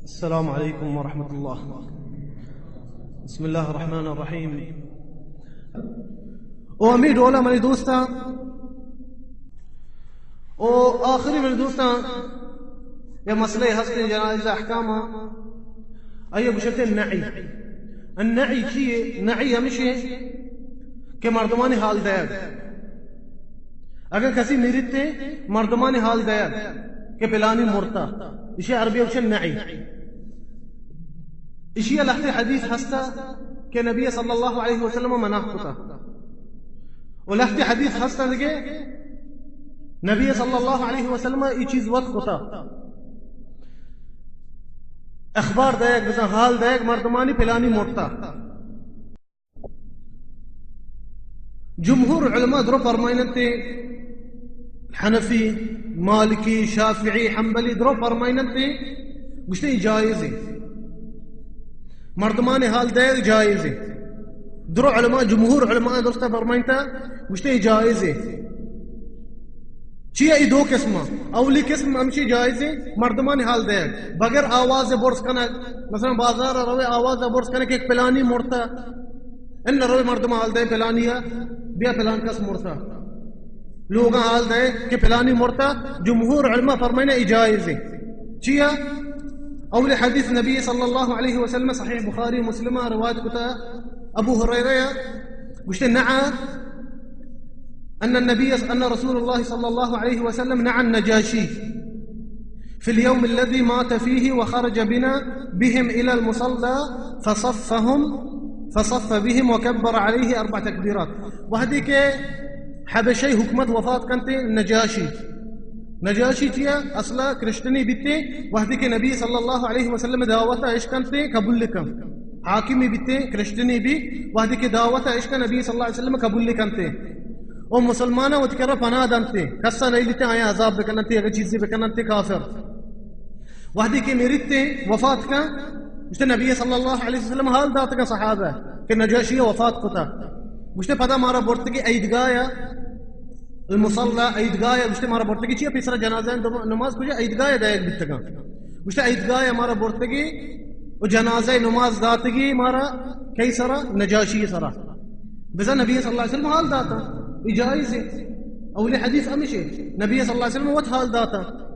السلام علیکم ورحمۃ اللہ۔ بسم اللہ الرحمن الرحیم۔ او ہمے ڈولا منی دوستاں، او آخری منی دوستاں، یا مسئلہ ہستیں جنائز احکام، آیا گوشتے نعی۔ النعی چیے؟ نعی ہمشی کہ مردمانی حال دیگ۔ اگر کسی مریتے، مردمانی حال دیگ کہ پلانی مرتا، اسے عربی گوشن نعی۔ اشی لہتے حدیث ہستا کہ نبی صلی اللہ علیہ وسلم منع کتا، و لہتے حدیث ہستا دگے نبی صلی اللہ علیہ وسلم ای چیز وت کتا۔ اخبار دایگ، بزن حال دایگ مردمانی پلانی مرتا۔ جمہور علماء درو فرمائنتے، حنفی، مالکی، شافعی، حنبلی درو فرمائنتے، گوشتے جائز ہے۔ مردمان حال دے جائز ہے۔ درو علماء، جمہور علماء درستا فرمائنتا، گوشتے جائز ہے۔ چیا ای دو قسم؟ اولی قسم ہمشی جائز ہے، مردمان حال دے، بغیر آواز برز کنگ، مثلاً بازار روے آواز برز کنگ کہ پلانی مرتا، ان روے مردم حال دے پلانی ہے، بیا پلان کس مرتا۔ لوگاں حال دے کہ پلانی مرتا، جمہور علماء فرمائنا ای جائز ہے۔ چیا؟ اول حدیث نبی صلی اللہ علیہ وسلم صحیح بخاری مسلم روایت کتا، ابو ہریرہ گوشتے، نعى أن النبي، أن رسول الله صلى الله عليه وسلم نعى النجاشي في اليوم الذي مات فيه وخرج بنا، بهم إلى المصلى فصفهم، فصف بهم وكبر عليه أربع تكبيرات۔ وہدے کہ حبشی حکومت وفات کنتے نجاشی، نجاشی چیا؟ اصلا کرسچنی بیتے، وہدے کہ نبی صلی اللہ علیہ وسلم دعوت اشکنتے قبول کن، حاکمی بیتے کرسچنی بی، وہدے کہ دعوت اشکن نبی صلی اللہ علیہ وسلم قبول کنتے، او مسلمان وتی کرا پناہ دنتے، کسا نہیں لیتے، آیا عذاب بکننتے، اگر چیزی بکننتے کافر۔ وہدے کہ مریتے وفات کن، گوشتے نبی صلی اللہ علیہ وسلم حال داتگا صحابہ کہ نجاشی وفات کتا۔ گوشتے پدا مارا برتگی عیدگاہ المصلی، عیدگاہ، گوشتے مارا برتگی چیا؟ پیسرا جنازہ نماز کجا؟ عیدگاہ دایگ بیتگا۔ گوشتے عیدگاہ مارا برتگی و جنازہ نماز داتگی مارا، کئی سرا؟ نجاشی سرا۔ بزن نبی صلی اللہ علیہ وسلم حال داتا، ای جائز ہے۔ اولی حدیث ہمیشہ نبی صلی اللہ علیہ وسلم وت حال داتا۔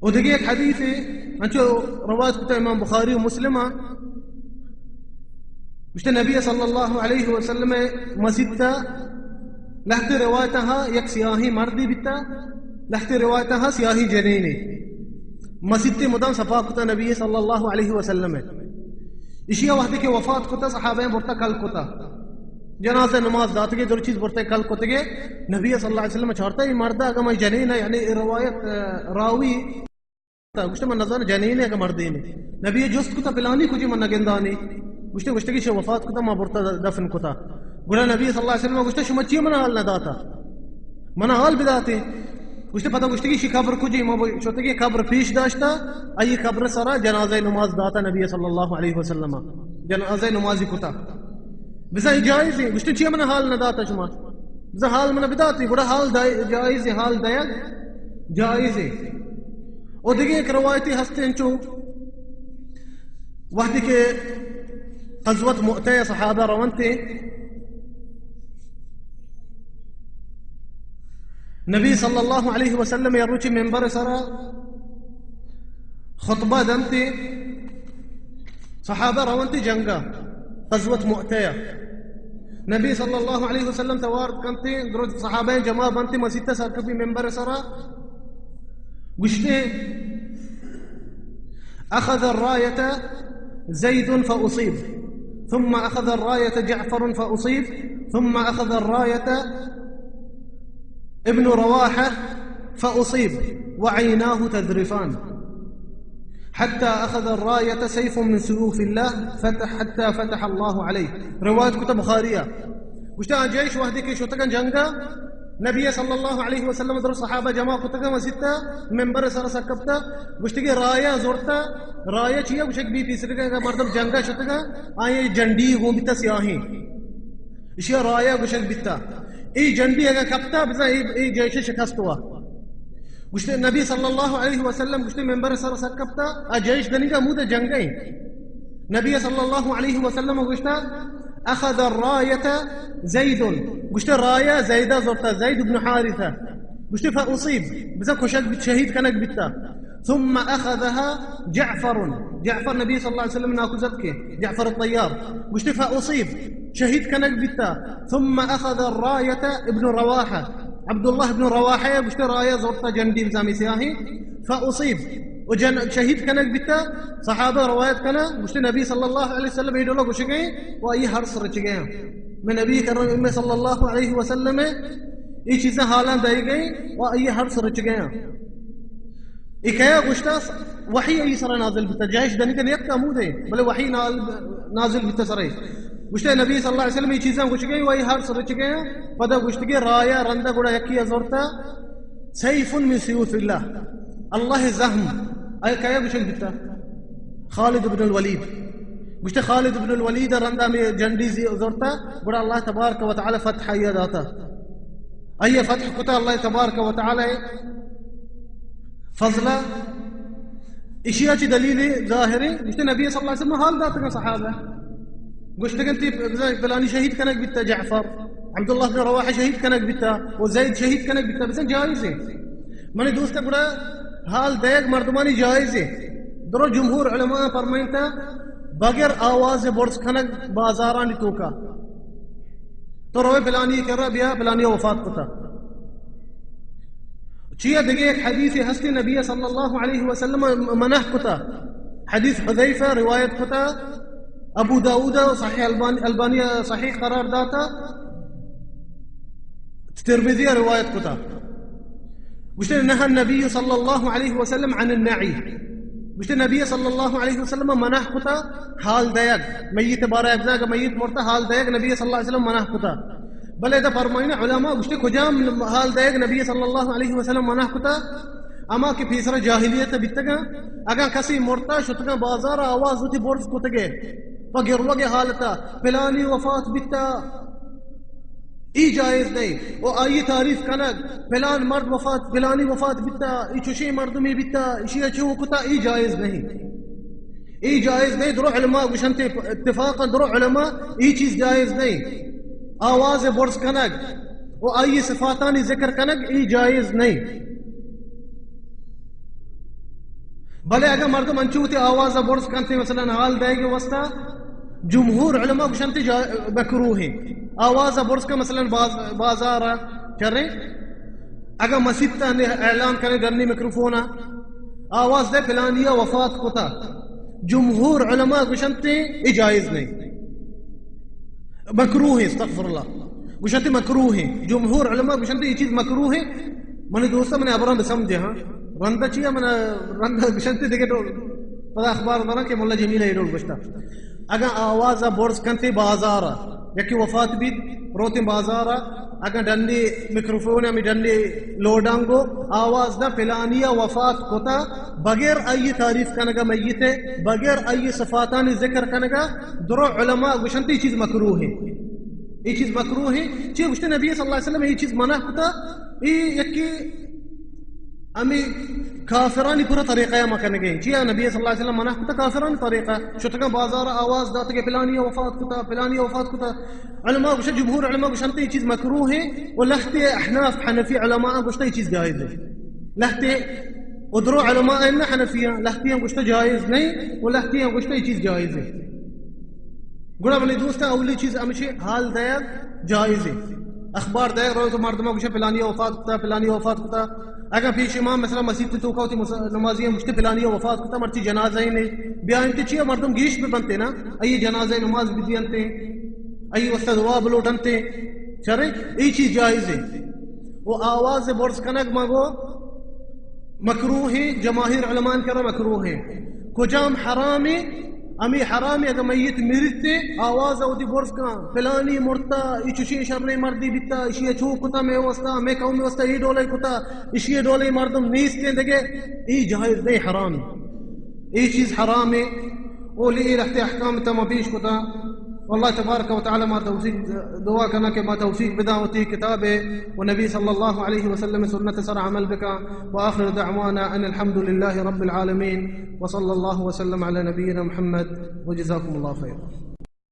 و دگہ یک حدیثے، انچو روایت کتا امام بخاری و مسلم، گوشتے نبی صلی اللہ علیہ وسلم مسیتا، لہتے روایتاں یک سیاہی مردی بیتا، لہتے روایتاں سیاہی جنینے۔ مسیتے مدام صفا کتا نبی صلی اللہ علیہ وسلم۔ اشیا وہدے کہ وفات کتا، صحابہ برتا کل کتا، جنازہ نماز داتگے، در چیز برتا کل کتگے، نبی صلی اللہ علیہ وسلم چارتا، یہ مردہ اگا مئی جنین ہے، یعنی روایت، آ، راوی گوشتے، من نزان جنین ہے کہ مردین ہے۔ نبی جست کتا، پلانی کجی؟ من نگندانی۔ گوشتے، گوشتے کہ چہ وفات کتا، ما برتا دفن کتا۔ گڑا نبی صلی اللہ علیہ وسلم گوشتے، شما چی من حال نہ داتا؟ من حال بداتے۔ گوشتے، پدا گوشتے کہ شی قبر کجی؟ ما شتگی قبر پیش داشتا، ای قبر سرا جنازہ نماز داتا نبی صلی اللہ علیہ وسلم۔ جنازہ نمازی کتا۔ بزن جائز ہے۔ گوشتے، چی من حال نہ داتا شما؟ بزن حال من بداتی، گڑا حال دای-، جائز ہے، حال دیا جائز ہے۔ و دگہ یک روایتی ہستے انچو، وہدے کہ غزوت مؤتہ صحابہ رونتے، نبی صلی اللہ علیہ وسلم یا روچی ممبر سرا خطبہ دنتے، صحابہ رونتے جنگا، غزوت مؤتہ۔ نبی صلی اللہ علیہ وسلم توار کنتے، درست صحابہ جمع بنتے، مسیت سرکپی ممبر سرا گوشتے، أخذ الراية زيد فأصيب، ثم أخذ الراية جعفر فأصيب، ثم أخذ الراية ابن رواحة فأصيب وعيناه تذرفان، حتى أخذ الراية سيف من سيوف الله فتح، حتى فتح الله عليه۔ روایت کتا بخاری۔ گوشتے، آ جیش وہدے کہ شتگاں جنگا، نبی صلی اللہ علیہ وسلم در صحابہ جمع کتگاں مسیتا، ممبر سر سکپتا، گوشتے کہ رایا زورتا، رایا چیا؟ گوشتے کہ بی پیسرگا مردم جنگا شتگاں، آئے جنڈی گون بیتا سیاہیں۔ اشیا رایا گوشگ بیتا۔ ای جنڈی اگا کپتا، بزن ای، ای جیش شکست ہوا۔ گوشتے نبی صلی اللہ علیہ وسلم گوشتے ممبر سر سر کپتا، آ جیش دنگا مود جنگیں۔ نبی صلی اللہ علیہ وسلم گوشتا، اخذ الرایت زید، گوشتے رایا زیدہ زورتا، زید بن حارثہ۔ گوشتے فاصیب، بزاں کشگ بیت، شہید کنگ بیتا۔ ثم اخذها جعفر، جعفر نبی صلی اللہ علیہ وسلم ناکوزت کے، جعفر الطیار۔ گوشتے فاصیب، شہید کنگ بیتا۔ ثم اخذ الرایت ابن رواحہ، عبداللہ ابن رواحہ گوشتے رایا زورتا جنڈی بزامی سیاہی، فاصیب، و جن شہید کنگ بیتا۔ صحابہ روایت کنا گوشتے نبی صلی اللہ علیہ وسلم اے ڈولا گوشگیں و آئی ہر سرچ گیا۔ میں نبی کرم صلی اللہ علیہ وسلم اے چیزیں حالاں دے گئے و آئی ہر سرچ گیا۔ اے کیا گوشتا؟ وحی ای سرا نازل بیتا، جیش دنی کنے یک کمودے، بلے وحی نال-، نازل بیتا سرے۔ گوشتے نبی صلی اللہ علیہ وسلم اے چیزاں گوشگے، وہی ہر سرچ گیا۔ پدا گوشتگے رایا رندا گڑا یکی زورتا، سیف من سیوف اللہ، اللہ زہم۔ اے کیا گوشن بیتا؟ خالد بن الولید۔ گوشتے خالد بن الولید رندا میں جنڈی زی-، زورتا، گڑا اللہ تبارک و تعالی فتح آیا داتا۔ آئی ء فتح کتا اللہ تبارک و تعالی فضلہ۔ اشیا چی دلیل ظاہر ہے، گوشتے نبی صلی اللہ علیہ وسلم حال داتگا صحابہ۔ گوشتگن تی پلانی شہید کنگ بیتا جعفر، عبداللہ بن رواحہ شہید کنگ بیتا، و زید شہید کنگ بیتا، بزن جائز ہے۔ منی دوست گڑا حال دیگ مردمانی جائز ہے۔ درو جمہور علماء فرمائنتا بغیر آواز برز کنگ بازارانی توکا۔ تو روئے پلانی کرا بیا، پلانی وفات کتا۔ چیا دگہ ایک حدیث ہستی نبی صلی اللہ علیہ وسلم منع کتا۔ حدیث حذیفہ روایت کتا، ابو داؤد صحیح البانی، البانی صحیح قرار داتا، ترمذی روایت کتا۔ گوشتے نهى النبي صلى الله عليه وسلم عن النعي۔ گوشتے نبی صلی اللہ علیہ وسلم منع کتا حال دیگ، میت بارہ ابزاگ میت مرتا حال دیگ نبی صلی اللہ علیہ وسلم منع کتا۔ بلے دا فرمائنا علماء گوشتے کجام حال دیگ نبی صلی اللہ علیہ وسلم منع کتا؟ اما کہ پیسر جاہلیت بیتگا، اگاں کسی مرتا شتگا بازار آواز وتی برز کتگے، پا گروگ حالتا پلانی وفات بیتا، ای جائز نہیں۔ و آئی تعریف کنگ، پلان مرد وفات، پلانی وفات بیتا، ای چوشیں مردمی بیتا، اشی چو کتا، ای جائز نہیں۔ ای جائز نہیں، درو علماء گوشنتے اتفاقا درو علماء ای چیز جائز نہیں۔ آواز برز کنگ و آئی صفاتانی ذکر کنگ ای جائز نہیں۔ بلے اگاں مردم انچو وتی آواز ء برز کنت، مثلاً حال دئیگ ء واسطہ، جمہور علماء گوشنت جا-، مکروہ ہیں۔ آواز ء برز کن، مثلاً باز-، بازار ء چرے، اگاں مسیت ء نے اعلان کرے ڈنی میکروفون ء، آواز دے پلانی ء وفات کتا، جمہور علماء گوشنت اے جائز نہیں۔ مکروہ ہیں، استغفر اللہ۔ گوشنت مکروہ ہیں۔ جمہور علماء گوشنت یہ چیز مکروہ ہیں۔ منی دوستاں، من ابران بسمجھے ہاں۔ رندا چیا من رندا گوشنت دیگه ڈول۔ پدا اخبار برا کہ ملا جمیل یہ ڈول گوشتا۔ اگاں آواز برز کنتے بازار، یکی وفات بیت، روتے بازار، اگاں ڈنڈی میکروفون، ہمیں ڈنڈی لوڈانگو، آواز دا پلانی وفات کتا، بغیر آئی تعریف کنگا میت ہے، بغیر آئی صفاتانی ذکر کنگا، درو علماء گوشنت یہ چیز مکروہ ہے۔ یہ چیز مکروہ ہے۔ چی گوشتے نبی صلی اللہ علیہ وسلم یہ چیز منع کتا، یہ یکی ہمیں کافرانی پورا طریقہ ما کنگے۔ چیا نبی صلی اللہ علیہ وسلم منع کتا؟ کافرانی طریقہ۔ شتگاں بازار آواز داتگے پلانی وفات کتا، پلانی وفات کتا۔ علماء گوشت، جمہور علماء گوشنت یہ چیز مکروہ ہے، و لہتے احناف حنفی علماء گوشتا یہ چیز جائز ہے۔ لہتے ادرو علماء ہیں نہ حنفیاں، لہتیاں گوشتا جائز نہیں، و لہتیاں گوشتا یہ چیز جائز ہے۔ گڑا منی دوستاں، اولی چیز ہمشی حال دیگ جائز ہے۔ اخبار دیگ رو تو مردماں گوشے پلانی وفات کتا، پلانی وفات کتا۔ اگاں پیش امام مثلاً مسیت توکا ہوتی مس-، نمازی ہم گوشتے پلانی وفات کتا، مرچی جنازہ ہی نہیں۔ بیا انت چیا مردم گیش بھی بنتے نا، ائی جنازہ نماز بھی دیانتے، ائی واسطہ دعا بلوٹنتے۔ چرے، یہ چیز جائز ہے۔ و آواز برز کنگ مگو مکروہ ہیں، جماہیر علماء کرا مکروہ ہیں۔ کجام حرام ہیں؟ ہمیں حرام ہیں اگر میت مرتے، آواز اودی برز کن، پلانی مرتا، یہ چوشیں شریں مردی بیتا، اشی چو کتا میں واسطہ، میں قوم واسطہ یہ ڈولے کتا، اشی ڈولے مردم نیست ہیں دگے، یہ جائز نہیں، حرام ہے۔ یہ چیز حرام ہے۔ اولی لہتے احکام تما پیش کتا۔ واللہ تبارک و تعالی ما توفیق، دعا کناں کہ ما توفیق بداں وتی کتاب و نبی صلی اللہ علیہ وسلم سنت سر عمل بکاں۔ وآخر دعوانا ان الحمد للہ رب العالمین، وصلی اللہ وسلم علی نبینا محمد، وجزاکم اللہ خیر۔